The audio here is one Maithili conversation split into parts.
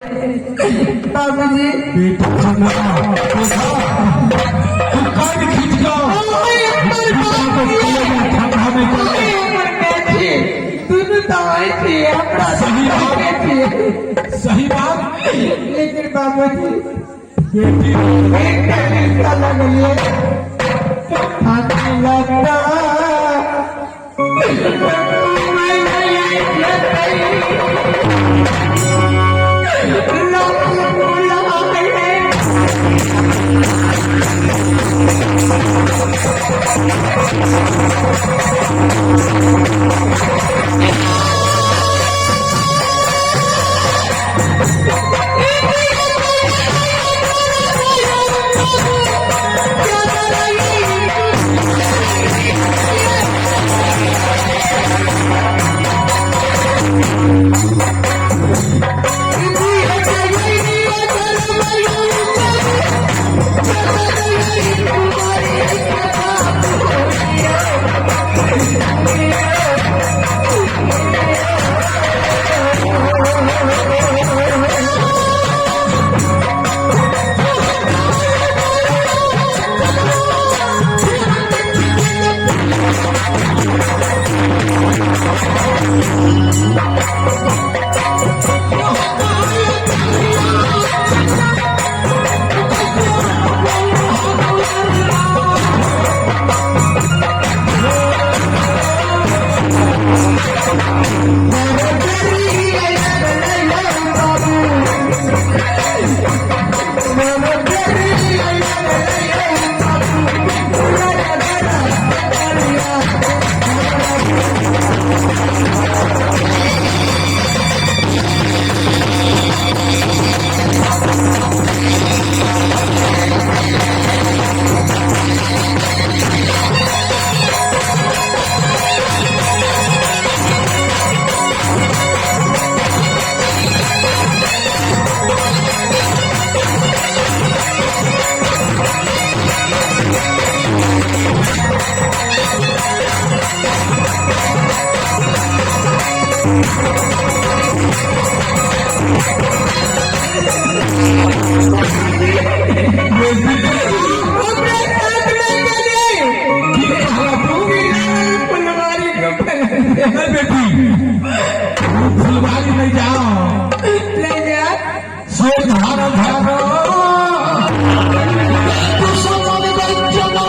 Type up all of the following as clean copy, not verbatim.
बाबूजी। बेटा ना, देखा, तू कान खींच के बेटा को कलेजा ठंडा नहीं कर। हमर माय छी, दुनू तऽ अहीं छी हमरा। सही बात। के छी। सही बात। लेकिन बाबूजी, बेटी। एकटा रिश्ता लगलियै, फांसी लगता। बेटी। हमरा साथ में चलिए। की कहला तू? फुलवारी। नहीं बेटी, तू फुलवारी नहीं जाओ। ले जा। से धार धार दुश्मन बचना।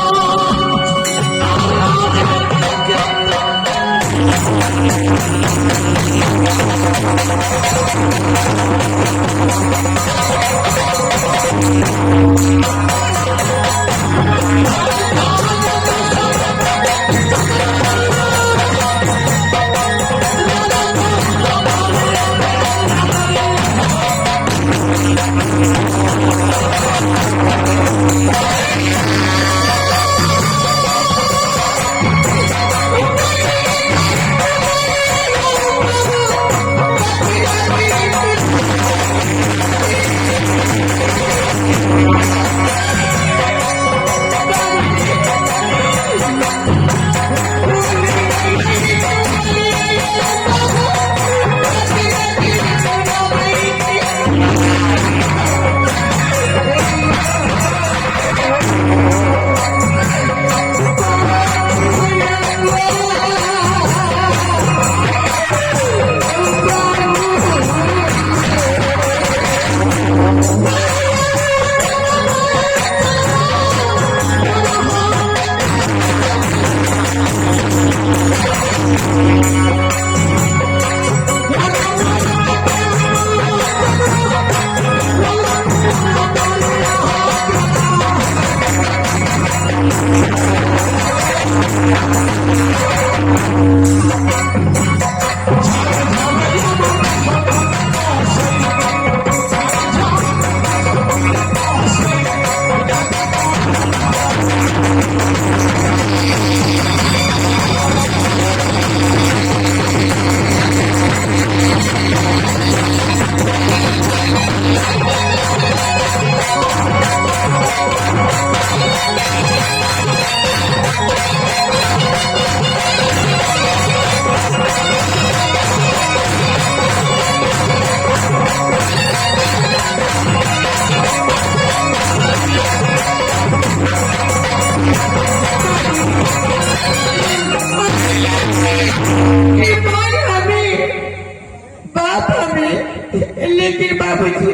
लेकिन बाबूजी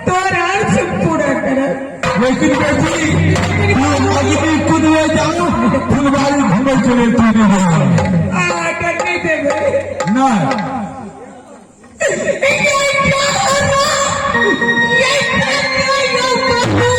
तोर अर्थ पूरा करब। लेकिन बेटी, तू अग्नि कुदवे जाओ, फुलवारी घूमे चले तू नहीं हो। आर्डर नहीं देवे। नहीं। ये क्या करो बाबू?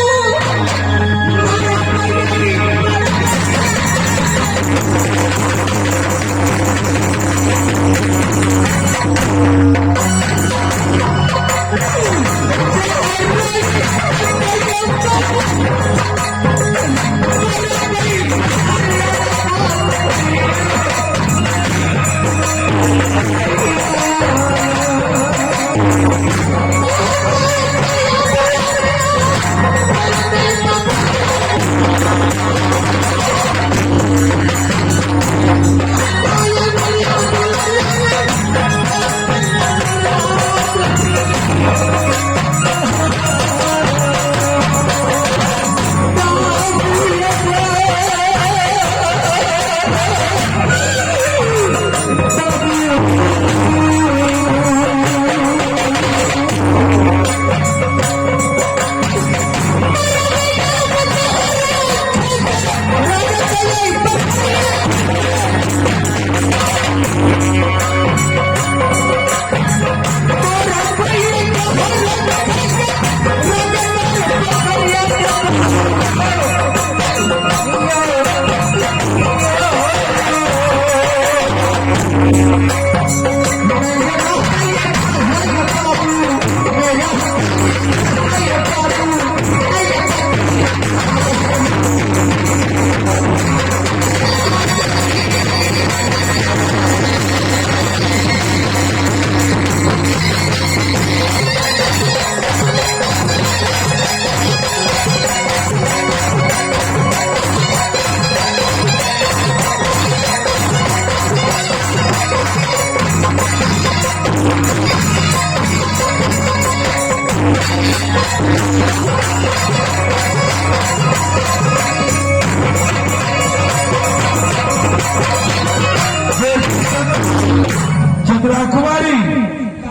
चंद्रा कुमारी,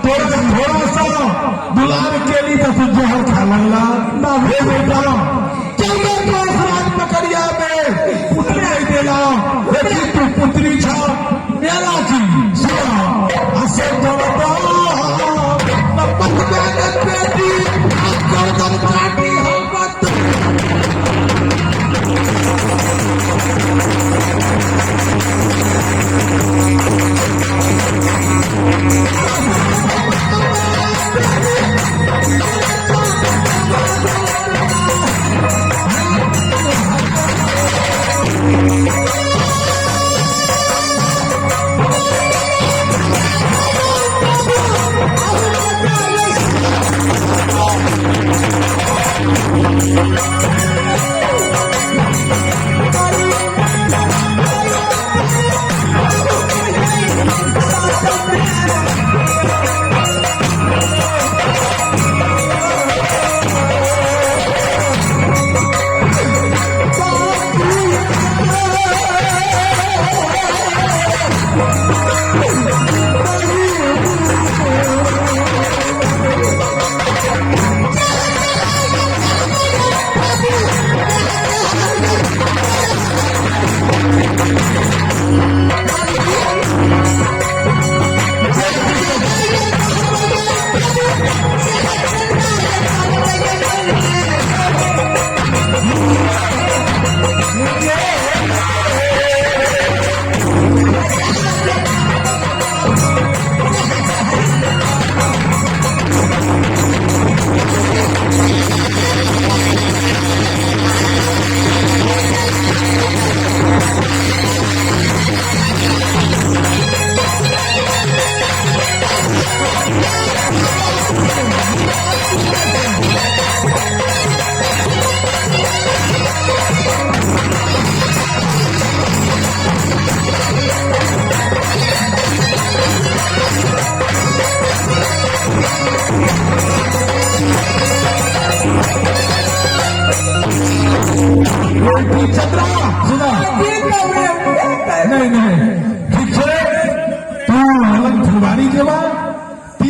तोरा थोड़ा सा दुलार के लिए तो तू जहर खा लगला। हे बेटा, 14 वर्ष राज पकड़िया में पुत्री नहीं देला, लेकिन तू पुत्री छा मेरा की सुना असे दौड़ता। बेटी, गर्दन काटी हम।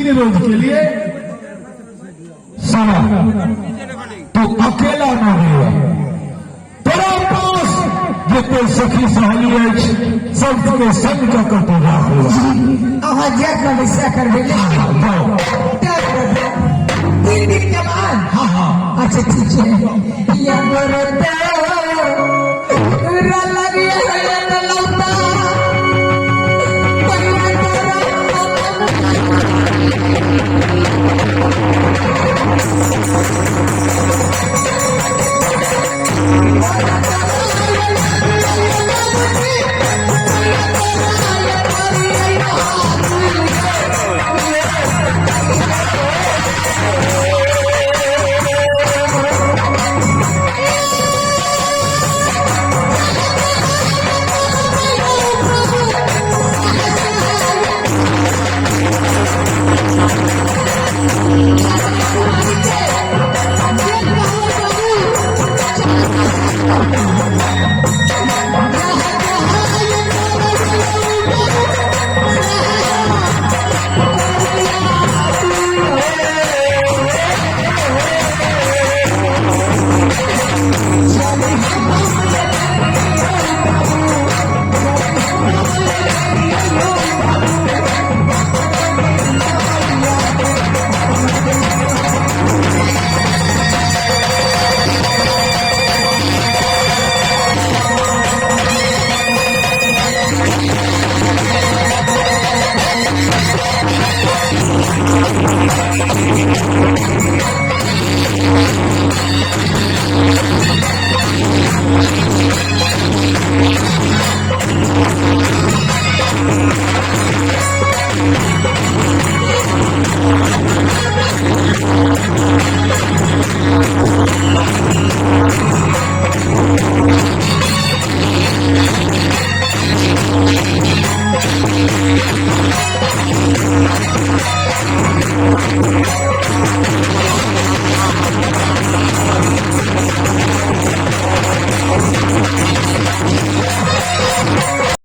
3 रोज के लिए। सुना, तू अकेला न रहिया। तोरा पास जते सखी सहेली अछि, सबके संग कऽ कऽ तू राखू। अहाँ जे कहबै से करबै ने। जाओ। 3 दिन के बाद? हाँ। अच्छा, ठीक है। ये बरता लगी है।